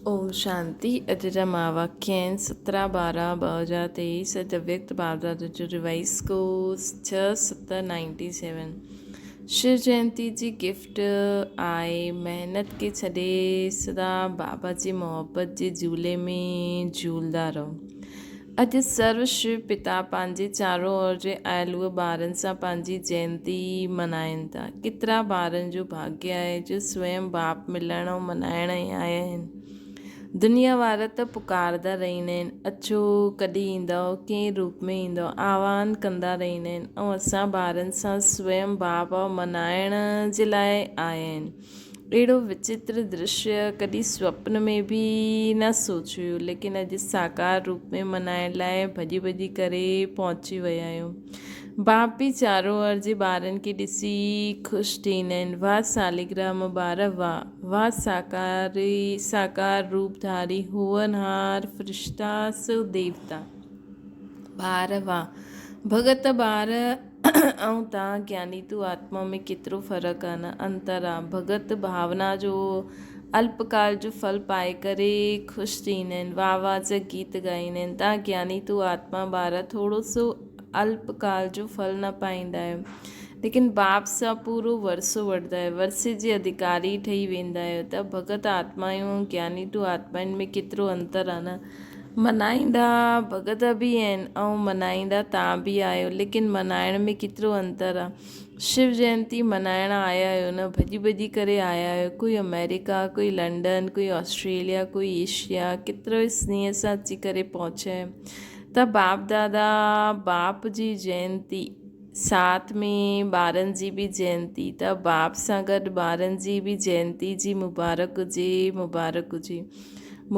اوم شانتي اڄ جا مهاواڪيه آهن 17 12 2023 اڄ اويڪت بابداد جو ريوائز ڪورس 6 7 97 شو جينتي جي گفٽ آهي محنت کي ڇڏي سدا بابا جي محبت جي جهولي ۾ جهولدا رهو اڄ سرو شو پتا پنهنجي چارو اور جي آيل اهي ٻارن سان پنهنجي جينتي منائن ٿا ڪيترا ٻارن جو ڀاڳيه آهي جو سويم باپ ملڻ ۽ منائڻ آيا آهن. دنيا وارا ته پڪارندا رهندا آهن، اچو، ڪڏهن ايندؤ، ڪنهن روپ ۾ ايندؤ، آهوان ڪندا رهندا آهن ۽ اسان ٻارن سان سويم باپ منائڻ جي لاء آيا آهن. اهڙو وچتر درشيه ڪڏهن سوپن ۾ به نه سوچيو هيو، ليڪن اڄ ساڪار روپ ۾ منائڻ لاء ڀڄي ڀڄي ڪري پهچي ويا آهيون. باپ به چارو اور جي ٻارن کي ڏسي خوش ٿيندا آهن. واھ سالگرهه مبارڪ واھ واھ ساڪاري ساڪار روپ ڌاري هونهار فرشتا سو ديوتا ٻار واھ ڀڳت ٻار ۽ تان گياني تون آتما ۾ ڪيترو فرق آ نه انتر آ ڀڳت ڀاونا جو الپڪال جو ڦل پائي ڪري خوش ٿيندا آهن واھ واھ جا گيت ڳائيندا آهن تان گياني تون آتما ٻار ٿورو سو الپ ڪال جو ڦل نه پائيندا آهيو، ليڪن باپ سان پورو ورثو وٺندا آهيو، ورثي جي اڌڪاري ٺهي ويندا آهيو ته ڀڳت آتمائون ۽ گياني ٽو آتمائن ۾ ڪيترو انتر آهي نه؟ منائيندا ڀڳت به آهن ۽ منائيندا تان به آهيو، ليڪن منائڻ ۾ ڪيترو انتر آهي. شو جينتي منائڻ آيا آهيو نه، ڀڄي ڀڄي ڪري آيا آهيو، ڪوئي آمريڪا، ڪوئي لنڊن، ڪوئي آسٽريليا، ڪوئي ايشيا، ڪيترو ئي سنيهه سان اچي ڪري پهچيا آهيو. ته باپ دادا باپ جي جينتي ساٿ ۾ ٻارن جي به جينتي ته باپ سان گڏ ٻارن جي به جينتي جي مبارڪ هجي مبارڪ هجي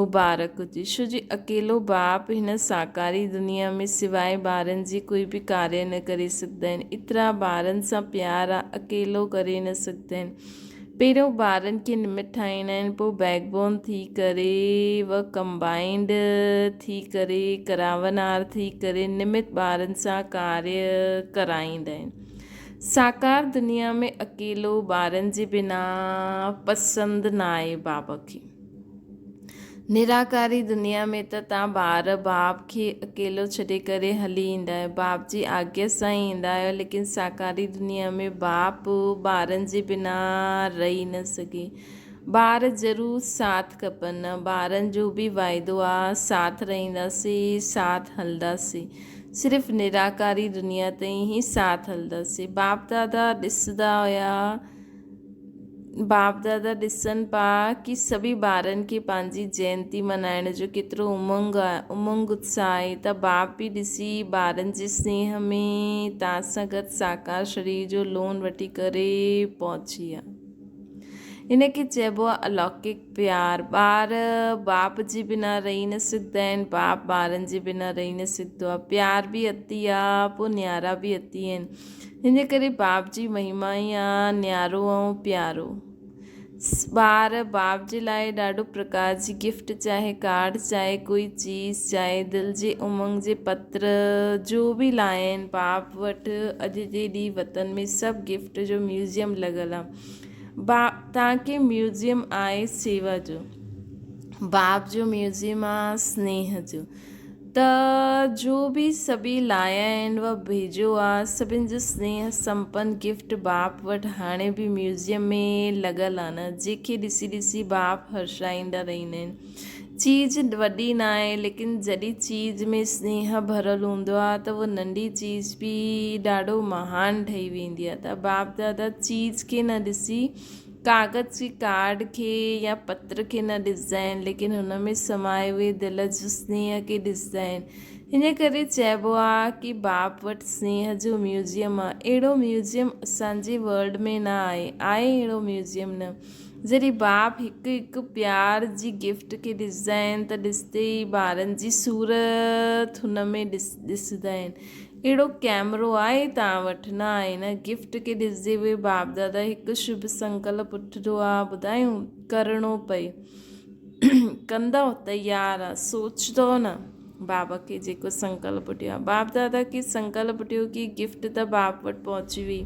مبارڪ هجي ڇو جي اڪيلو باپ هن ساڪاري دنيا ۾ سواء ٻارن جي ڪوئي به ڪاريه نه ڪري سگهندا آهن ايترا ٻارن سان پيار آ اڪيلو ڪري نه سگهندا آهن پهريون ٻارن کي نمٽ ٺاهڻا آهن پوء بيڪ بون ٿي ڪري و ڪمبائنڊ ٿي ڪري ڪراونار ٿي ڪري نمت ٻارن سان ڪاريه ڪرائيندا آهن. ساڪار دنيا ۾ اڪيلو ٻارن جي بنا پسند ناهي بابا کي. نراڪاري دنيا ۾ ته تان ٻار باپ کي اڪيلو ڇڏي ڪري هلي ايندا آهيو، باپ جي آگيا سان ئي ايندا آهيو، ليڪن ساڪاري دنيا ۾ باپ ٻارن جي بنا رهي نه سگهي. ٻار ضرور ساٿ کپن، ٻارن جو به واعدو آ، ساٿ رهنداسين، ساٿ هلنداسين. صرف نراڪاري دنيا تائين ئي ساٿ هلنداسين. باپ دادا ڏسندا هيا. باپ دادا ڏسن پا ڪي سڀئي ٻارن کي پنهنجي جينتي منائڻ جو ڪيترو امنگ امنگ اتساهه آهي ته باپ به ڏسي ٻارن جي سنيهه ۾ تان سان گڏ ساڪار شرير جو لون وٺي ڪري پهچي آ. ان کي چئبو آ الوڪڪ پيار. ٻار باپ جي بنا رهي نه سگهندا آهن، باپ ٻارن جي بنا رهي نه سگهندو آ. پيار به اتي آ پوء نيارا به اتي آهن. هن ڪري باپ جي مهما ئي آ نيارو ۽ پيارو. ٻار باپ جي لاء ڏاڍو پرڪار جي گفٽ چاهي ڪارڊ چاهي ڪوئي چيز چاهي دل جي امنگ جي پتر جو به لائين باپ وٽ اڄ جي ڏينهن وطن ۾ سڀ گفٽ جو ميوزيم لڳل آ باپ تان کي ميوزيم آهي سيوا جو باپ جو ميوزيم آ سنيهه جو. ته جو به سڀئي لايا آهن و ڀيجيو آ سڀن جو سنيهه سمپن گفٽ باپ وٽ هاڻي به ميوزيم ۾ لڳل آ نه جنهن کي ڏسي ڏسي باپ هرشائيندا رهندا آهن چيز وڏي ناهي ليڪن جڏهن چيز ۾ سنيهه ڀريل هوندو آ ته اهو ننڍي چيز به ڏاڍو مهان ٺهي ويندي آ ته باپ دادا چيز کي نه ڏسي ڪاغذ جي ڪارڊ کي يا پتر کي نه ڏسندا آهن ليڪن هن ۾ سمائي هئي دل جو سنيهه کي ڏسندا آهن ان ڪري چئبو آ ڪي باپ وٽ سنيهه جو ميوزيم آ اهڙو ميوزيم اسان جي ورلڊ ۾ نه آهي آهي اهڙو ميوزيم نه جڏهن باپ هڪ هڪ پيار جي گفٽ کي ڏسندا آهن ته ڏسندي ئي ٻارن جي صورت هن ۾ ڏسندا آهن اهڙو ڪئمرو آهي توهان وٽ؟ نه آهي نه؟ گفٽ کي ڏسندي اهي باپ دادا هڪ شڀ سنڪلپ اٺندو آ ٻڌايون ڪرڻو پئي ڪندؤ تيار آ سوچندؤ نه بابا کي جيڪو سنڪلپ اٺيو آ باپ دادا کي سنڪلپ اٺيو ڪي گفٽ ته باپ وٽ پهچي وئي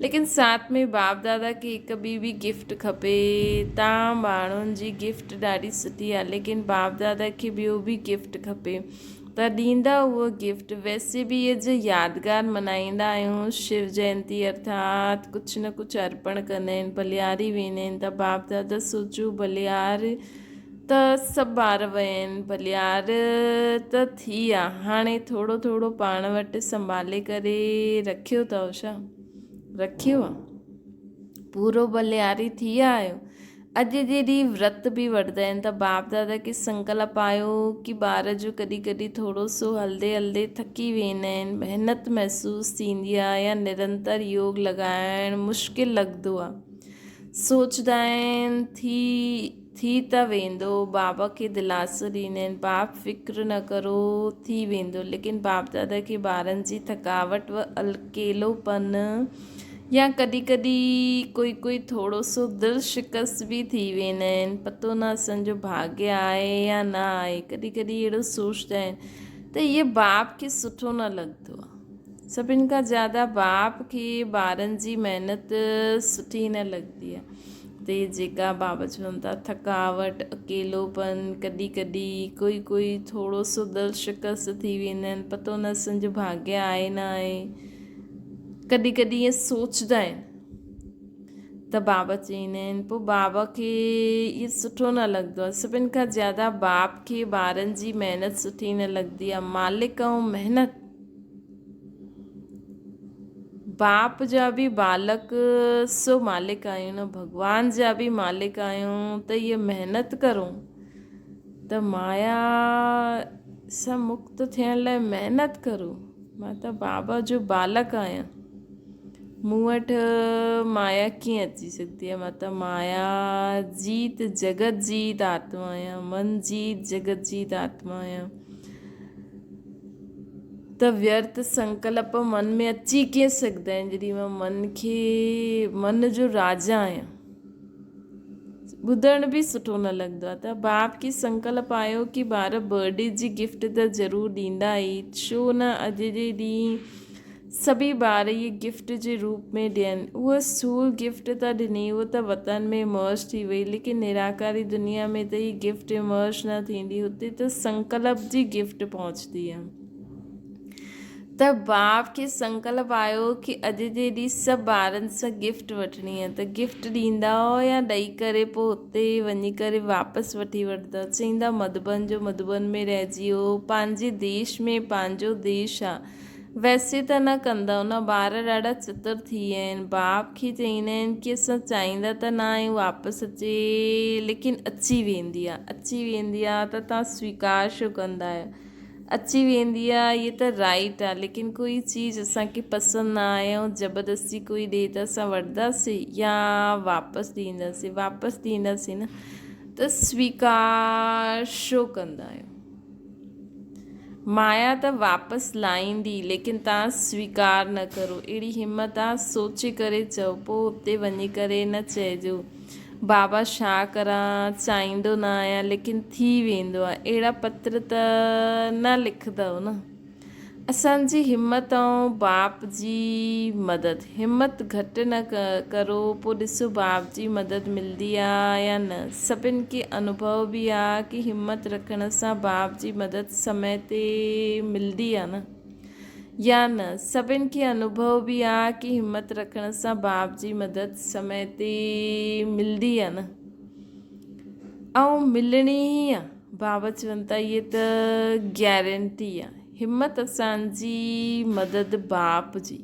ليڪن ساٿ ۾ باپ دادا کي هڪ ٻي به گفٽ کپي. تان ماڻهن جي گفٽ ڏاڍي سٺي آ ليڪن باپ دادا کي ٻيو به گفٽ کپي ته ڏيندا اهو گفٽ. ويسي به اڄ يادگار منائيندا آهيون شو جينتي ارٿات ڪجهه نه ڪجهه ارپڻ ڪندا آهن بلياري ويندا آهن ته باپ دادا سوچيو بليار ته سڀ ٻار ويا آهن بليار ته ٿي آ هاڻي ٿورو ٿورو پاڻ وٽ سنڀالي ڪري رکيو اٿو ڇا؟ رکيو آ پورو بلياري ٿي آ آهيو اڄ جي ڏينهن ورت به وٺندا آهن ته باپ دادا کي سنڪلپ آيو ڪي ٻار جو ڪڏهن ڪڏهن ٿورو سو هلندي هلندي ٿڪي ويندا آهن محنت محسوس ٿيندي آ يا نرنتر يوگ لڳائڻ مشڪل لڳندو آ سوچندا آهن ٿي ٿي ته ويندو، بابا کي دلاسو ڏيندا آهن، باپ فڪر نه ڪرو ٿي ويندو، ليڪن باپ دادا کي ٻارن جي ٿڪاوٽ و الڪيلو پن يا ڪڏهن ڪڏهن ڪوئي ڪوئي ٿورو سو دل شڪست به ٿي ويندا آهن، پتو نه اسان جو ڀاڳيه آهي يا نه آهي، ڪڏهن ڪڏهن اهڙو سوچندا آهن ته اهي باپ کي سٺو نه لڳندو آهي. سڀن کان زياده باپ کي ٻارن جي محنت سٺي نه لڳندي آهي تي جيڪا بابا چون ٿا ٿڪاوٽ اڪيلو پن ڪڏهن ڪڏهن ڪوئي ڪوئي ٿورو سو دل شڪست ٿي ويندا آهن پتو نه اسان جو ڀاڳيه آهي نه آهي ڪڏهن ڪڏهن ائين سوچدا آهن ته بابا چئيندا آهن پوء بابا کي اهو سٺو نه لڳندو آهي سڀن کان زياده باپ کي ٻارن جي محنت سٺي نه لڳندي آهي مالڪ ۽ محنت باپ جا به بالڪ سو مالڪ آهيون نه ڀڳوان جا به مالڪ آهيون ته هيء محنت ڪرون ته مايا سان مڪت ٿيڻ لاء محنت ڪرون مان ته بابا جو بالڪ آهيان مون وٽ مايا ڪيئن اچي سگهندي آهي مان ته مايا جيت جڳت جيت آتما آهيان من جيت جڳت جيت آتما آهيان ته ويرٿ سنڪلپ من ۾ اچي ڪيئن سگهندا آهن جڏهن مان من کي من جو راجا آهيان ٻڌڻ به سٺو نه لڳندو آهي ته باپ کي سنڪلپ آيو ڪي ٻار برٿ ڊي جي گفٽ ته ضرور ڏيندا ئي ڇو نه اڄ جي ڏينهن سڀئي ٻار اهي گفٽ جي روپ ۾ ڏين. اها سول گفٽ ته ڏني، اهو ته وطن ۾ مرج ٿي وئي، ليڪن نراڪاري دنيا ۾ ته هي گفٽ مرج نه ٿيندي، هتي ته سنڪلپ جي گفٽ پهچندي آهي. ته باپ کي سنڪلپ آيو ڪي اڄ جي ڏينهن سڀ ٻارن سان گفٽ وٺڻي آهي ته گفٽ ڏيندائو يا ڏئي ڪري پوء اتي وڃي ڪري واپس وٺي وٺندائو. چئيندا مڌوبن جو مڌوبن ۾ رهجي ويو، پنهنجي ديش ۾ پنهنجو ديش آ. ويسي ته نه ڪندؤ نه ٻار ڏاڍا چتر ٿي ويا آهن باپ کي چئيندا آهن ڪي اسان چاهيندا ته نه آهيون واپس اچي ليڪن اچي ويندي آ اچي ويندي آ ته توهان سويڪار ڇو ڪندا آهيو اچي ويندي آ اهي ته رائيٽ آ ليڪن ڪوئي چيز اسان کي پسند نه آهي ۽ زبردستي ڪوئي ڏي ته اسان وٺنداسي يا واپس ڏينداسي واپس ڏينداسي نه ته سويڪار ڇو ڪندا آهيو. مايا ته واپس لائيندي ليڪن توهان سويڪار نه ڪرو. اهڙي همت آ سوچي ڪري چئو پوء اتي وڃي ڪري نه چئجو بابا ڇا ڪران چاهيندو نه آهيان ليڪن ٿي ويندو آ اهڙا پتر ته نه لکندؤ نه. اسان جي همت ۽ باپ جي مدد. همت گهٽ نه ڪرو پو ڏسو باپ جي مدد ملدي آ يا نه. سڀن کي انوڀو به آ ڪي همت رکڻ سان باپ جي مدد سمي تي ملدي آ نه يا نه. سڀن کي انوڀو به آ ڪي همت رکڻ سان باپ جي مدد سمي تي ملدي آ نه ۽ ملڻي ئي آ. بابا چون ٿا هيء ته گيرنٽي آ. همت اسان جي مدد باپ جي.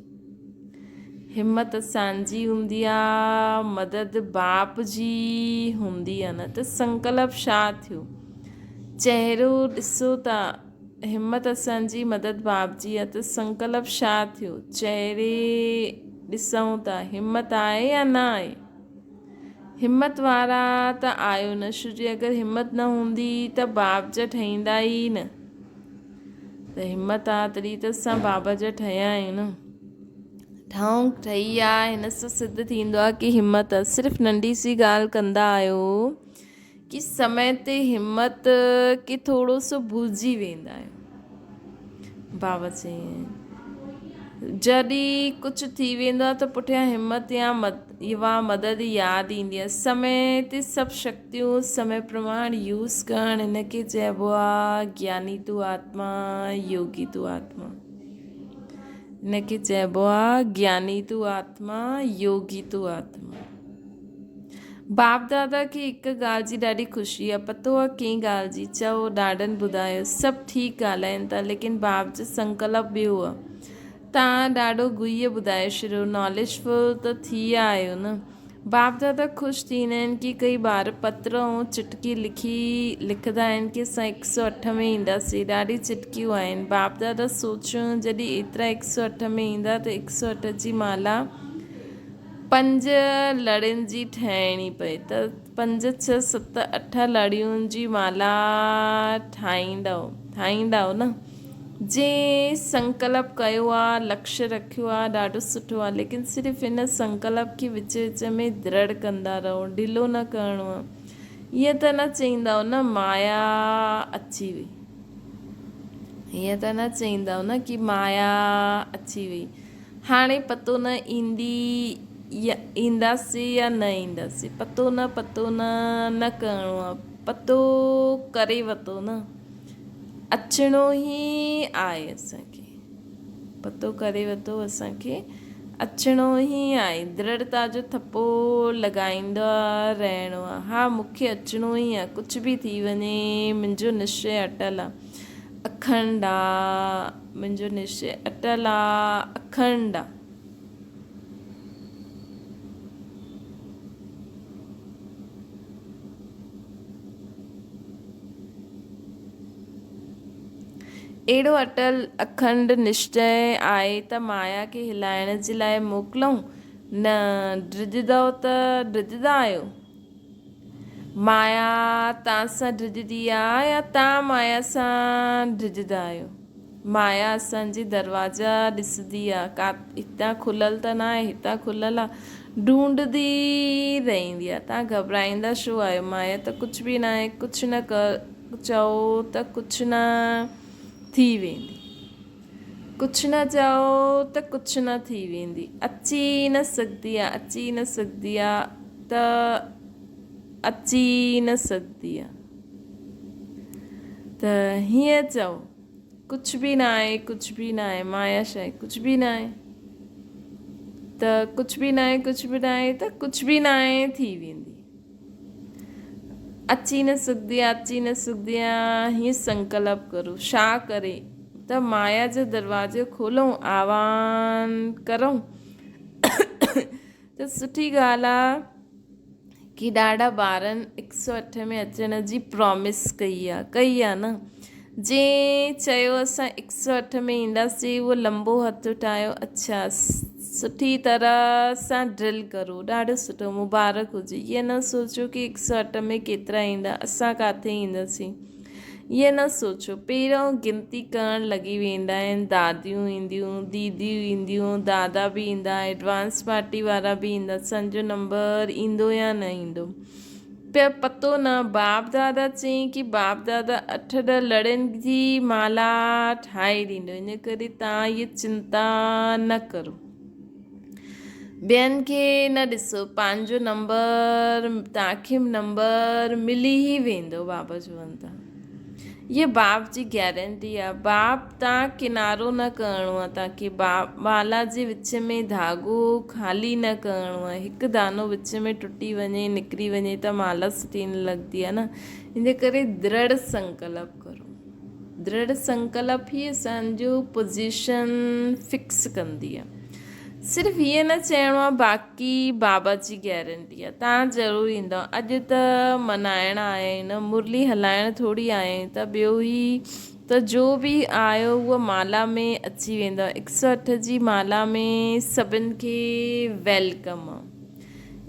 همت اسان جي هوندي آ مدد باپ جي هوندي آ نه ته سنڪلپ ڇا ٿيو چهرو ڏسو ٿا همت اسان جي مدد باپ جي آ ته سنڪلپ ڇا ٿيو چهري ڏسون ٿا همت آهي يا نه آهي. همت وارا ته آهيو نه شو جي اگر همت نه هوندي ته باپ جا ٺهيندا ئي نه ته همت آ تڏهن ته اسان بابا جا ٺهيا آهيون نه ٺهون ٺهي آ هن سان سڌ ٿيندو آ ڪي همت آ صرف ننڍي سي ڳالهه ڪندا آهيو ڪي سمي تي همت ڪي ٿورو سو ڀلجي ويندا آهيون. بابا چيائين، جڏهن ڪجهه ٿي ويندو آهي ته پٺيان همت يا يا مدد ياد ايندي آهي. سمي تي سڀ شڪتيون سمي پرماڻ يوز ڪرڻ ان کي چئبو آهي گياني تون آتما يوگي تون آتما. ان کي چئبو آهي گياني تون آتما يوگي تون آتما. باپ دادا کي هڪ ڳالهه جي ڏاڍي خوشي آ، پتو آ ڪنهن ڳالهه جي؟ چئو، ڏاڏن ٻڌايو. سڀ ٺيڪ ڳالهائين ٿا، ليڪن باپ جو سنڪلپ ٻيو آ. تان ڏاڍو گهيء ٻڌائي ڇڏيو، ناليج فل ته ٿي ويا آهيو نه؟ باپ دادا خوش ٿيندا آهن ڪي ڪئي ٻار پتر ۽ چٽڪي لکي لکندا آهن ڪي اسان هڪ سئو اٺ ۾ اينداسين، ڏاڍي چٽڪيون آهن. باپ دادا سوچيو جڏهن ايترا هڪ سئو اٺ ۾ ايندا ته هڪ سئو اٺ جي مالا پنج لڙين جي ٺاهڻي پئي ته پنج، ڇهه، ست، اٺ لڙيون جي مالا ٺاهيندؤ، ٺاهيندؤ نه؟ جنهن سنڪلپ ڪيو آ، لڪش رکيو آ، ڏاڍو سٺو آ، ليڪن صرف ان سنڪلپ کي وچ وچ ۾ درڙ ڪندا رهو، ڍلو نه ڪرڻو آ. ائين ته نه چئيندؤ نه مايا اچي وئي. ائين ته نه چئيندؤ نه ڪي مايا اچي وئي. هاڻي پتو نه ايندي يا اينداسين يا نه اينداسين. پتو نه پتو نه نه ڪرڻو آ. پتو ڪري وتو نه. اچڻو ئي آهي اسان کي. پتو ڪري وتو اسان کي اچڻو ئي آهي. درڙتا جو ٿپو لڳائيندا رهڻو آ. ها مون کي اچڻو ئي آ. ڪجهه به ٿي وڃي منهنجو نشچي اٽل آ. اکنڊ آ. منهنجو نشچي اٽل آ. اکنڊ آ. اهڙو اٽل اکنڊ نشچي آهي ته مايا کي هلائڻ جي لاء موڪلئون نه ڊڄندؤ ته ڊڄندا آهيو؟ مايا تان سان ڊڄندي آ يا تان مايا سان ڊڄندا آهيو؟ مايا اسان جي دروازا ڏسندي آ، ڪا هتان کليل ته ناهي، هتان کليل آ، ڍونڍندي رهندي آ. تان گهٻرائيندا ڇو آهيو؟ مايا ته ڪجهه به ناهي، ڪجهه نه چئو ته ڪجهه نه ٿي ويندي. ڪجهه نه چئو ته ڪجهه نه ٿي ويندي. اچي نه سگهندي آ، اچي نه سگهندي آ ته اچي نه سگهندي آ. ته هيئن چئو، ڪجهه به نه آهي، ڪجهه به نه آهي، مايا ڇا آهي، ڪجهه به نه آهي. ته ڪجهه به نه آهي، ڪجهه به نه آهي ته ڪجهه به نه آهي ٿي ويندي. اچي نه سگهندي آ، اچي نه سگهندي آ، هيئن سنڪلپ ڪرو. ڇا ڪري ته مايا جو دروازو کولون، آهوان ڪرون ته سٺي ڳالهه آ ڪي ڏاڍا ٻارن هڪ سئو اٺ ۾ اچڻ جي پرامس ڪئي آ، ڪئي آ نه؟ جنهن چيو اسان هڪ سئو اٺ ۾ اينداسين اهو لمبو هٿ اٺايو اڇا سٺي طرح سان ڊرل ڪرو ڏاڍو سٺو مبارڪ هجي ائين نه سوچو ڪي هڪ سئو اٺ ۾ ڪيترا ايندا اسان ڪاٿي اينداسين ائين نه سوچو پهريون گنتي ڪرڻ لڳي ويندا آهن داديون اينديون ديديون اينديون دادا به ايندا ايڊوانس پارٽي وارا به ايندا اسان جو نمبر ايندو يا نه ايندو پيا پتو نه باپ دادا چيائين ڪي باپ دادا اٺ ڏھ لڙين جي مالا ٺاهي ڏيندو ان ڪري تان اهي چنتا نه ڪرو ٻين کي نه ڏسو پنهنجو نمبر تان کي نمبر ملي ئي ويندو بابا چون ٿا اها باپ جي گيرنٽي آ. باپ تان ڪنارو نه ڪرڻو آ تان کي بالا جي وچ ۾ ڌاڳو خالي نه ڪرڻو آ. هڪ دانو وچ ۾ ٽٽي وڃي نڪري وڃي ته مالا سٺي نه لڳندي آ نه. ان جي ڪري درڙ سنڪلپ ڪرو. درڙ سنڪلپ ئي اسان جو پوزيشن فڪس ڪندي آ. صرف هيئن نه چئڻو آ باقي بابا جي گيرنٽي آ تان ضرور ايندؤ اڄ ته منائڻ آيا آهيون نه مرلي هلائڻ ٿوري آيا آهيون ته ٻيو هي ته جو به آيو اهو مالا ۾ اچي ويندؤ هڪ سئو اٺ جي مالا ۾ سڀن کي welcome آ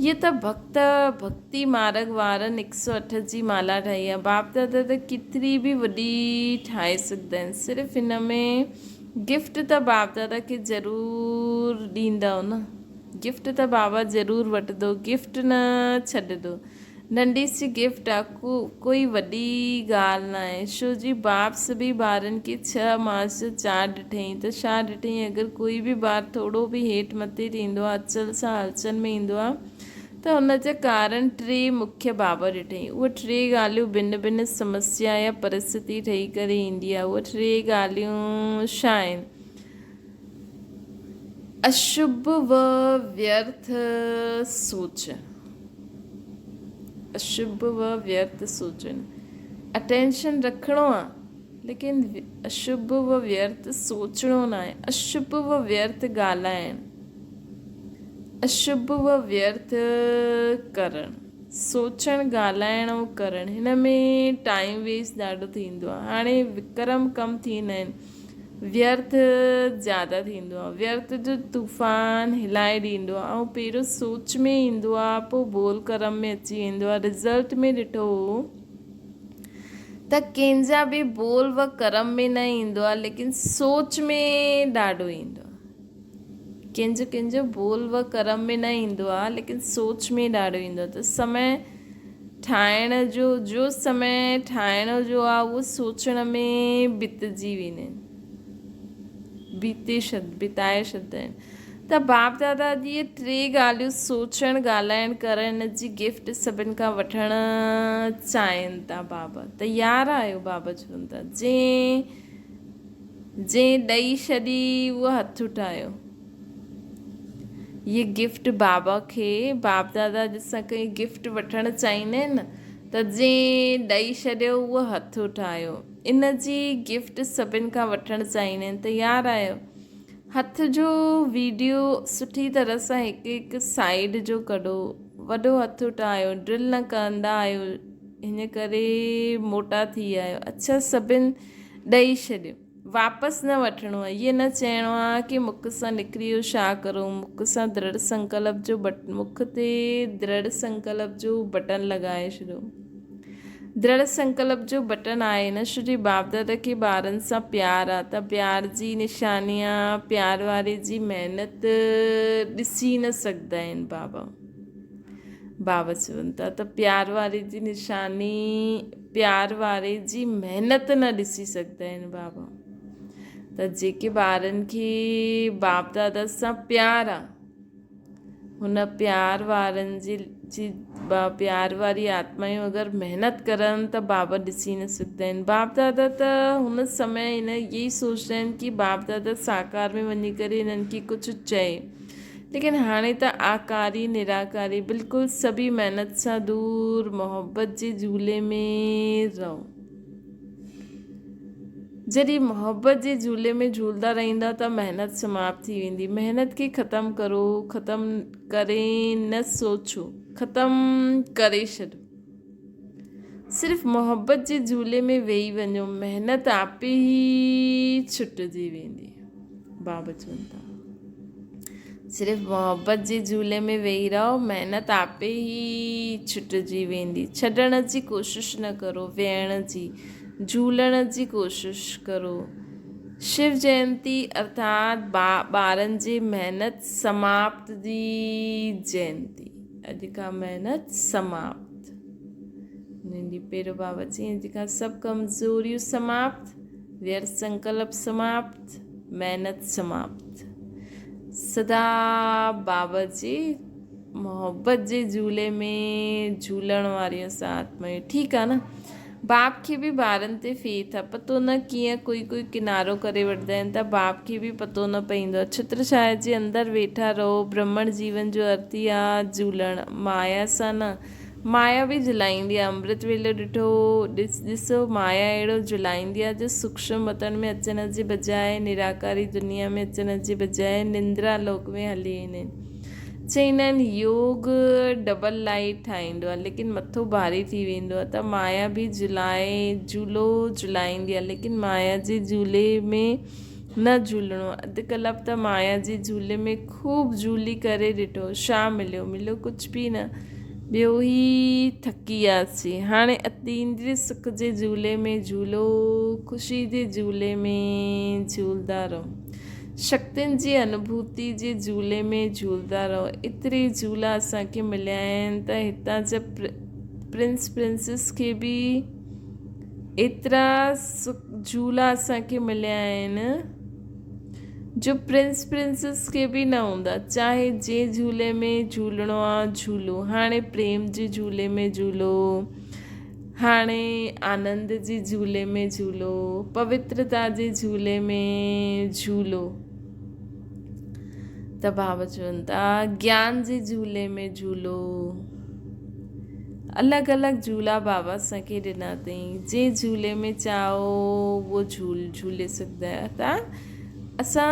هيء ته ڀڳت ڀڳتي مارڳ وارن هڪ سئو اٺ جي مالا ٺاهي آ باپ دادا ته ڪيتري به وڏي ٺاهي سگهندا آهن صرف هن ۾ گفٽ ته باپ دادا کي ضرور ڏيندؤ نه. گفٽ ته بابا ضرور وٺندو، گفٽ نه ڇڏندو. ننڍي سي گفٽ آ ڪو ڪوئي وڏي ڳالهه ناهي شو جي باپ سڀئي ٻارن کي ڇهه ماس جو چارٽ ڏٺئين ته ڇا ڏٺئين اگر ڪوئي به ٻار ٿورو به هيٺ مٿي ٿيندو آ اچل سان هلچل ۾ ايندو آ ته ان جا ڪارڻ ٽي مکيه باب ڏٺئين اهي ٽي ڳالهيون ڀن ڀن سمسيا يا پرسٿتي ٺهي ڪري ايندي آ اهي ٽي ڳالهيون ڇا آهن اشڀ و ويرٿ سوچ، اشڀ و ويرٿ سوچن، اٽينشن رکڻو آ ليڪن اشڀ و ويرٿ سوچڻو ناهي، اشڀ و ويرٿ ڳالهائڻ، اشڀ و ويرٿ ڪرڻ، سوچڻ ڳالهائڻ ۽ ڪرڻ هن ۾ ٽائيم ويسٽ ڏاڍو ٿيندو آ، هاڻي وڪرم ڪم ٿيندا آهن. ويرٿ زياده ٿيندو آ. ويرٿ جو طوفان هلائي ڏيندو آ ۽ پهريون سوچ ۾ ايندو آ پوء ٻول ڪرم ۾ اچي ويندو آ. رزلٽ ۾ ڏٺو هو ته ڪنهن جا به ٻول و ڪرم ۾ نه ايندو آ ليڪن سوچ ۾ ڏاڍو ايندو آ. ڪنهن جو ڪنهن جو ٻول و ڪرم ۾ نه ايندو آ ليڪن سوچ ۾ ڏاڍو ايندو آ ته سمي ٺاهڻ جو جو سمي ٺاهڻ جو آ اهو سوچڻ ۾ بتجي ويندا آهن بيتي ڇڏ بتائي ڇڏدا آهن ته باپ دادا جي اهي ٽي ڳالهيون سوچڻ ڳالهائڻ ڪرڻ جي گفٽ سڀن کان وٺڻ چاهين ٿا بابا تيار آهيو بابا چون ٿا جنهن جنهن ڏئي ڇڏي اهو هٿ اٺايو. هيء گفٽ بابا کي، باپ دادا جي سان ڪئين گفٽ وٺڻ چاهيندا آهن نه ته جنهن ڏئي ڇڏيو اهو هٿ اٺايو. ان جي گفٽ سڀن کان وٺڻ چاهيندا آهن تيار آهيو. هٿ جو ويڊيو سٺي طرح سان هڪ هڪ سائيڊ جو ڪڍو. وڏو هٿ اٺايو. ڊرل نه ڪندا آهيو ان ڪري موٽا ٿي ويا آهيو. اڇا سڀن ڏئي ڇڏيو. واپس نه وٺڻو آهي. ائين نه چئڻو آهي ڪي مک سان نڪري ويو ڇا ڪرون. مک سان درڙ سنڪلپ جو بٽ مک تي درڙ سنڪلپ جو بٽڻ لڳائي ڇڏيو. درڙ سنڪلپ جو بٽڻ آهي نه ڇو جي باپ دادا کي ٻارن سان پيار آ ته پيار جي نشاني آ پيار واري جي محنت ڏسي نه سگهندا آهن بابا. بابا چون ٿا ته پيار واري جي نشاني پيار واري جي محنت نه ڏسي سگهندا آهن بابا ته جيڪي ٻارن کي باپ دادا سان پيار آ هن پيار وارن جي جي پيار واري آتمائون اگر محنت ڪرن ته بابا ڏسي نه سگهندا آهن باپ دادا ته هن سمي هن اهي سوچدا آهن ڪي باپ دادا ساڪار ۾ وڃي ڪري هنن کي ڪجهه چئي ليڪن هاڻي ته آڪاري نراڪاري بلڪل سڀي محنت سان دور محبت جي جهولي ۾ رهو. جڏهن محبت جي جهولي ۾ جهولدا رهندا ته محنت سماپت ٿي ويندي. محنت کي ختم ڪرو، ختم ڪري نه سوچو، ختم ڪري ڇڏو. صرف محبت جي جهولي ۾ ويهي وڃو، محنت آپي ئي ڇٽجي ويندي. بابا چون ٿا. صرف محبت جي جهولي ۾ ويهي رهو، محنت آپي ئي ڇٽجي ويندي. ڇڏڻ جي ڪوشش نه ڪرو، ويهڻ جي، جهولڻ جي ڪوشش ڪرو. شو جينتي ارٿات ٻارن جي محنت سماپت جي جينتي. اڄ کان محنت سماپت. ننڍي پيرو بابا چيائين اڄ کان سڀ ڪمزوريون سماپت، ويرٿ سنڪلپ سماپت، محنت سماپت. سدا بابا جي محبت جي جهولي ۾ جهولڻ واريون اسان آتمايون. ٺيڪ آ نه؟ باپ کي به ٻارن تي فيٿ آ. پتو نه ڪيئن ڪوئي ڪوئي ڪنارو ڪري وٺندا آهن ته باپ کي به پتو نه پئيندو آ. ڇتر ڇايا جي اندر ويٺا رهو. برهمڻ جيون جو ارٿ ئي آ جهولڻ. مايا سان نه. مايا به جهلائيندي آ. امرت ويلو ڏٺو ڏسو مايا اهڙو جهلائيندي آ جو سوڪشم وطن ۾ اچڻ جي بجاء نراڪاري دنيا ۾ اچڻ جي بجاء نندرا لوڪ ۾ هلي ويندا آهن. چئيندا آهن يوگ ڊبل لائيٽ ٺاهيندو آهي ليڪن مٿو ڀاري ٿي ويندو آهي ته مايا به جهلائي جهولو جهلائيندي آهي ليڪن مايا جي جهولي ۾ نه جهولڻو آهي اڌ ڪلپ ته مايا جي جهولي ۾ خوب جهولي ڪري ڏٺو ڇا مليو مليو ڪجهه به نه ٻيو ئي ٿڪي وياسين هاڻي اتيندري سک جي جهولي ۾ جهولو خوشي جي جهولي ۾ جهولدا رهو. شڪتين جي انوڀوتي جي جهولي ۾ جهولدا رهو. ايتري جهولا اسان کي مليا آهن ته هتان جا پرنس پرنسز کي به ايترا جهولا اسان کي مليا آهن جو پرنس پرنسز کي به نه هوندا. چاهي جنهن جهولي ۾ جهولڻو آ جهولو. هاڻي پريم جي جهولي ۾ جهولو، هاڻي آنند جي جهولي ۾ جهولو، پوترتا جي جهولي ۾ جهولو. ته بابا چون ٿا گيان جي جهولي ۾ جهولو. الڳ الڳ جهولا بابا اسان کي ڏنا اٿئي. جنهن جهولي ۾ چاهو اهو جهول جهولي سگهندا آهيو. ته اسان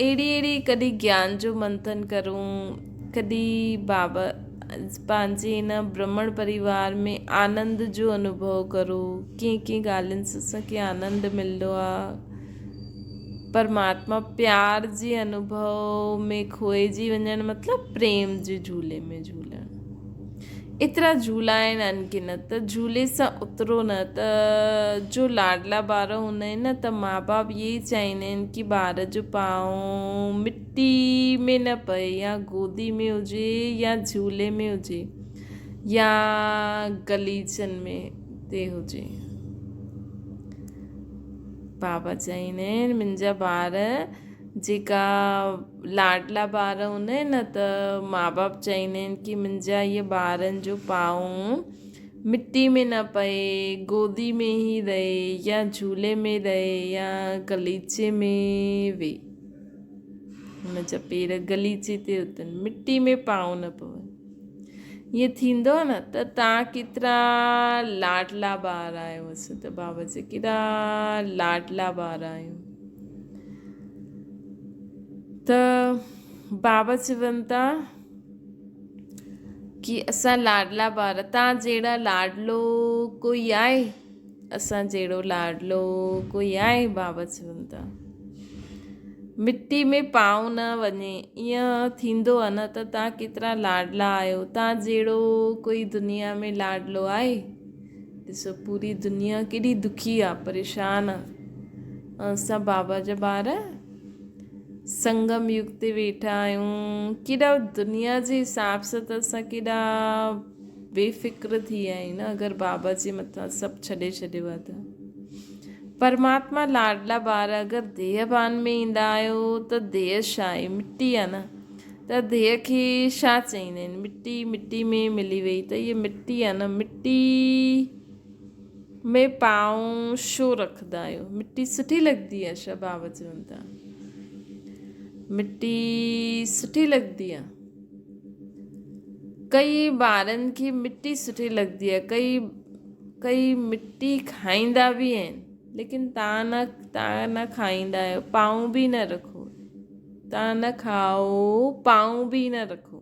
اهڙي اهڙي ڪڏهن گيان جو منٿن ڪرون، ڪڏهن بابا پنهنجي هن برهمڻ پريوار ۾ آنند جو انوڀو ڪرو. ڪنهن ڪنهن ڳالهين سان اسان کي آنند ملندو آهي. پرماتما پيار جي انوڀو ۾ کوئجي وڃڻ مطلب پريم جي جهولي ۾ جهولڻ. ايترا جهولا آهن انگنت ته جهولي سان اترو نه ته جو لاڏلا ٻار هوندا آهن نه ته ماء باپ اهي ئي چاهيندا آهن ڪي ٻار جو پانء مٽي ۾ نه پئي يا گودي ۾ هجي يا جهولي ۾ هجي يا غليچن ۾ تي هجي. بابا چاهيندا آهن منهنجا ٻار جيڪا لاڏلا ٻار هوندا آهن نه ته ماء باپ چاهيندا آهن ڪي منهنجا اهي ٻارن جو پانء مٽي ۾ نه پئي، گودي ۾ ئي رهي يا جهولي ۾ رهي يا غليچي ۾ ويهي. هن جا پير غليچي تي اٿن، مٽي ۾ پانء نه پون. ائين ٿيندو آهي نه ته توهان ڪيترا لاڏلا ٻار آهيو. اسان ته بابا جا ڪيڏا لاڏلا ٻار آهيون. ته بابا چون ٿا ڪي اسان لاڏلا ٻار، توهان جهڙا لاڏلو ڪوئي آهي؟ اسان جهڙو لاڏلو ڪوئي آهي؟ بابا چون ٿا مٽي ۾ پانء نه وڃي. ائين ٿيندو آهي نه ته توهان ڪيترا لاڏلا آهيو، توهان جهڙو ڪوئي دنيا ۾ لاڏلو آهي؟ ڏسو پوري دنيا ڪيڏي دکي آ، پريشان آ. اسان بابا جا ٻار سنگم يگ تي ويٺا آهيون. ڪيڏا دنيا جي حساب سان ته اسان ڪيڏا بي فڪر ٿي ويا آهيون نه اگر بابا جي مٿان سڀ ڇڏي ڇڏيو آ ته. پرماتما لاڏلا ٻار اگر ديهه ڀان ۾ ايندا آهيو ته ديهه ڇا آهي؟ مٽي آ نه. ته ديهه کي ڇا چئيندا آهن؟ مٽي مٽي ۾ ملي وئي ته هيء مٽي آهي نه، مٽي ۾ پانء ڇو رکندا آهيو؟ مٽي سٺي لڳندي آهي ڇا؟ بابا چون ٿا مٽي سٺي لڳندي آهي. ڪئي ٻارن کي مٽي سٺي لڳندي آهي، ڪئي ڪئي مٽي کائيندا به آهن، ليڪن تان نه تان نه کائيندا آهيو، پانء به نه رکو. تان نه کائو، پانء به نه رکو.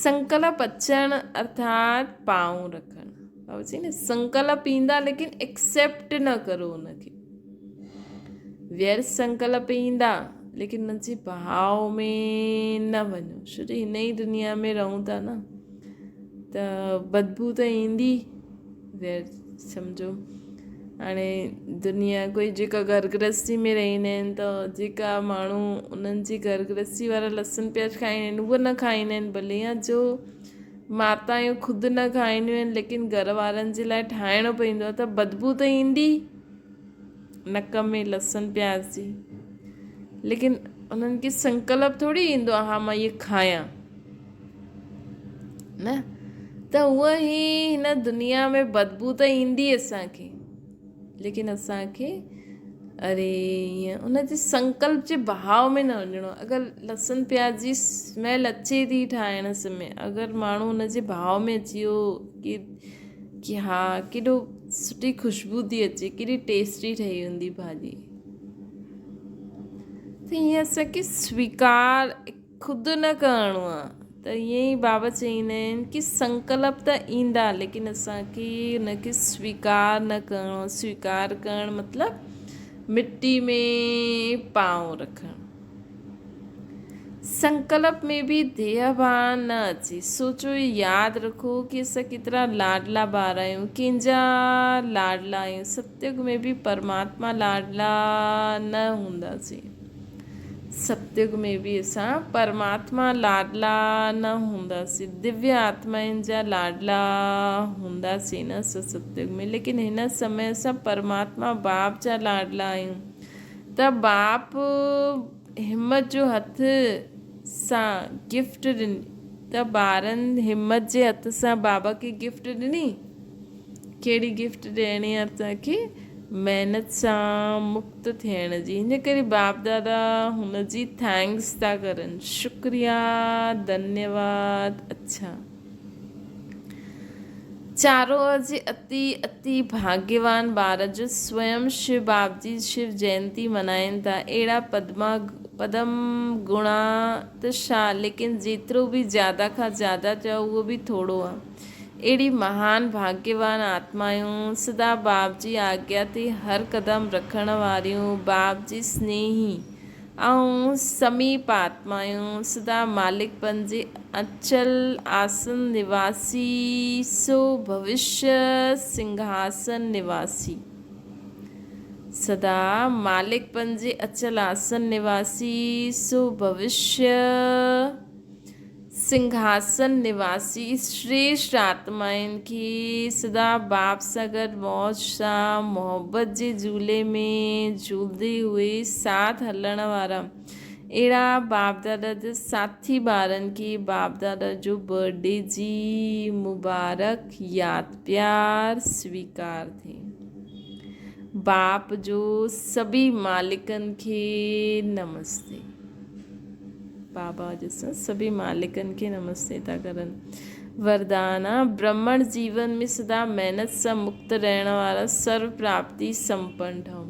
سنڪلپ اچڻ ارٿات پانء رکڻ. بابا چئي نه سنڪلپ ايندا ليڪن ايڪسيپٽ نه ڪرو ان کي. وير سنڪلپ ايندا ليڪن ان جي بهاء ۾ نه وڃو. ڇو جو هن ئي دنيا ۾ رهون ٿا نه ته بدبو ته ايندي. وير سمجهو هاڻي دنيا ڪوئي جيڪا گهر گرهستي ۾ رهندا آهن ته جيڪا ماڻهو انهن جي گهر گرهستي وارا لسن پياز کائيندا آهن اهي نه کائيندا آهن ڀلي يا جو ماتايون خود نه کائينديون آهن ليڪن گهر وارن جي لاء ٺاهڻو پوندو آهي ته بدبو ته ايندي نڪ ۾ لسن پياز جي ليڪن انهن کي سنڪلپ ٿوري ايندو آهي ها مان اهي کايان نه ته هونء ئي هن دنيا ۾ بدبو ته ايندي اسان کي ليڪن اسان کي اري ائين ان جي سنڪلپ جي بهاء ۾ نه وڃڻو اگر لسن پياز جي اسميل اچي ٿي ٺاهڻ سمي اگر ماڻهو ان جي بهاء ۾ اچي ويو ڪي ڪي ها ڪيڏو سٺي خوشبو ٿي اچي ڪيڏي ٽيسٽي ٺهي هوندي ڀاڄي ته ائين اسان کي سويڪار خود نه ڪرڻو آ ته ائين ئي بابا چئيندا آهن ڪي سنڪلپ ته ايندا ليڪن اسان کي ان کي سويڪار نه ڪرڻو آ. سويڪار ڪرڻ مطلب مٽي ۾ پانء رکڻ. سنڪلپ ۾ به ديهه ڀان نه اچي. سوچو ياد رکو ڪي اسان ڪيترا لاڏلا ٻار آهيون، ڪنهن جا لاڏلا آهيون. ستيگ ۾ به پرماتما لاڏلا نه هونداسين. ستيگ ۾ به اسان پرماتما لاڏلا نه هونداسين، دويه آتمائن جا لاڏلا هونداسين نه اسان ستيگ ۾، ليڪن هن سمي اسان پرماتما باپ جا لاڏلا آهيون ته باپ همت جو هٿ سان گفٽ ڏني ته ٻارن همت جي هٿ سان بابا کي گفٽ ڏني. ڪهڙي گفٽ ڏيڻي آ اسان کي محنت سان مڪت ٿيڻ جي ان ڪري باپ دادا هن جي thanks ٿا ڪرن شڪريا ڌنيواد اڇا چارو جي اتي اتي ڀاگيوان ٻار جو سويم شو باپ جي شو جينتي منائين ٿا اهڙا پدما پدم گڻا ته شا ليڪن جيترو به زياده کان زياده چئو اهو به ٿورو آ. اهڙي مهان ڀاڳيوان آتمائون، سدا باپ جي آگيا تي هر قدم رکڻ واريون، باپ جي سنيهي ۽ سميپ آتمائون، سدا مالڪپن جي اچل آسن نواسي، سو ڀوشيه سنگهاسن نواسي. سدا مالڪپن جي اچل آسن نواسي، سو ڀوشيه. سنگهاسن نواسي شريشٽ آتمائن کي سدا باپ سان گڏ موج سان محبت جي جهولي ۾ جهولندي هئي ساٿ هلڻ وارا اهڙا باپ دادا جا ساٿي ٻارن کي باپ دادا جو برٿ ڊي جي مبارڪ ياد پيار سويڪار ٿئي باپ جو سڀي مالڪن کي نمستي. بابا جي سان سڀئي مالڪن کي نمستي ٿا ڪرن. وردان، برهمڻ جيون ۾ سدا محنت سان مڪت رهڻ وارا سرو پراپتي سمپن ٺهو.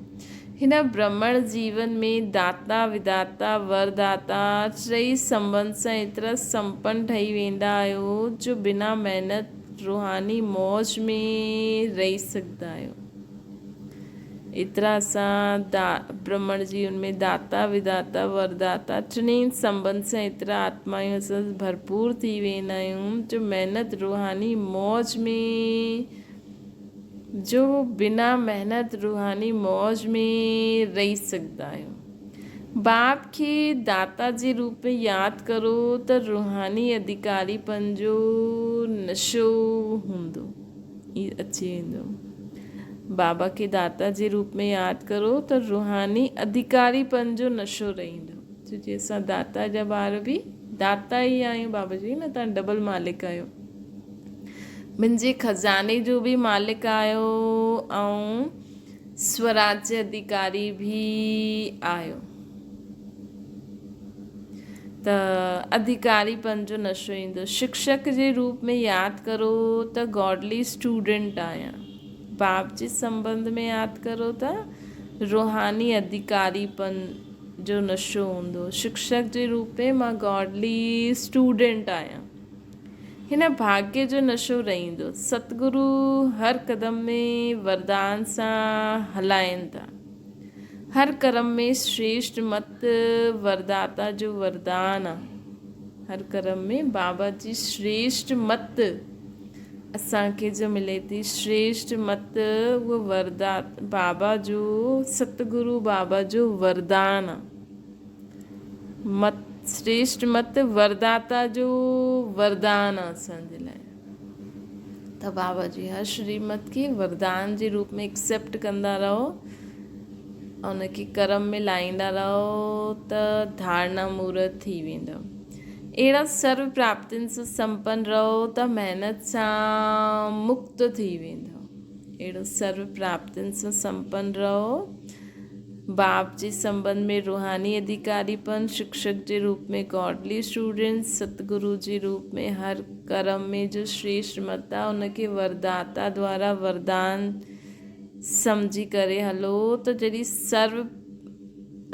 هن برهمڻ جيون ۾ داتا، وداتا، ورداتا ٽئي سنٻنڌ سان ايترا سمپن ٺهي ويندا آهيو جو بنا محنت روحاني موج ۾ رهي سگهندا آهيو. ايترا اسان برهمڻ جي ان ۾ داتا، وداتا، ورداتا ٽنهي سنٻنڌ سان ايترا آتمائون اسان ڀرپور ٿي ويندا آهيون جو محنت روحاني موج ۾ جو بنا محنت روحاني موج ۾ رهي سگهندا آهيون. باپ کي داتا جي روپ ۾ ياد ڪرو ته روحاني اڌيڪاريپن جو نشو هوندو. ئي اچي ويندو. بابا کي داتا جي روپ ۾ ياد ڪرو ته روحاني اڌيڪاري پن جو نشو رهندو. ڇو جي اسان داتا جا ٻار به داتا ئي آهيون. بابا چئي نه توهان ڊبل مالڪ آهيو. منهنجي خزاني جو به مالڪ آهيو ۽ سوراجيه اڌيڪاري به آهيو. ته اڌيڪاري پن جو نشو ايندو. شڪشڪ جي روپ ۾ ياد ڪرو ته گاڊلي اسٽوڊنٽ آهيان. باپ جي سنٻنڌ ۾ ياد ڪرو ته روحاني اڌيڪاري پن جو نشو هوندو. شڪشڪ جي روپ ۾ مان گاڊلي اسٽوڊنٽ آهيان. هن ڀاڳيه جو نشو رهندو. ستگرو هر قدم ۾ وردان سان هلائين ٿا. هر ڪرم ۾ شريشٽ مت ورداتا جو وردان آ. هر ڪرم ۾ بابا جي شريشٽ مت اسان کي جو ملي ٿي شريشٽ مت اهو وردات بابا جو ستگرو بابا جو وردان آ. مت شريشٽ مت ورداتا جو وردان آ اسان جي لاء. ته بابا جي هر شريمت کي وردان جي روپ ۾ ايڪسيپٽ ڪندا رهو ان کي ڪرم ۾ لائيندا رهو ته ڌارڻا مورت ٿي ويندو. اهڙا سرو پراپتين سان سمپن رهو ته محنت سان مڪت ٿي ويندو. اهڙو سرو پراپتين سان سمپن رهو. باپ جي سنٻنڌ ۾ روحاني اڌيڪاري پن، شڪشڪ جي روپ ۾ گاڊلي اسٽوڊنٽ، ستگرو جي روپ ۾ هر ڪرم ۾ جو شريشٽ مت آ ان کي ورداتا دوارا وردان سمجهي ڪري هلو ته جڏهن سرو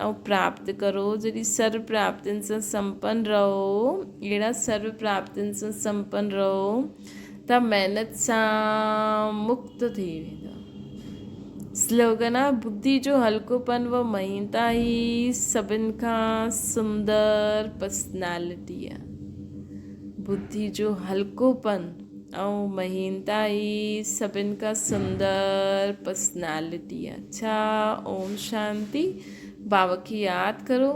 ۽ پراپت ڪرو جڏهن سرو پراپتين سان سمپن رهو اهڙا سرو پراپتين سان سمپن رهو ته محنت سان مڪت ٿي ويندؤ. سلوگن آ، ٻڌي جو هلڪوپن و مهينتا ئي سڀن کان سندر پرسنالٽي آ. ٻڌي جو هلڪوپن ۽ مهينتا ئي سڀن کان سندر پرسنالٽي آ. اڇا اوم شانتي. بابا کي ياد ڪرو.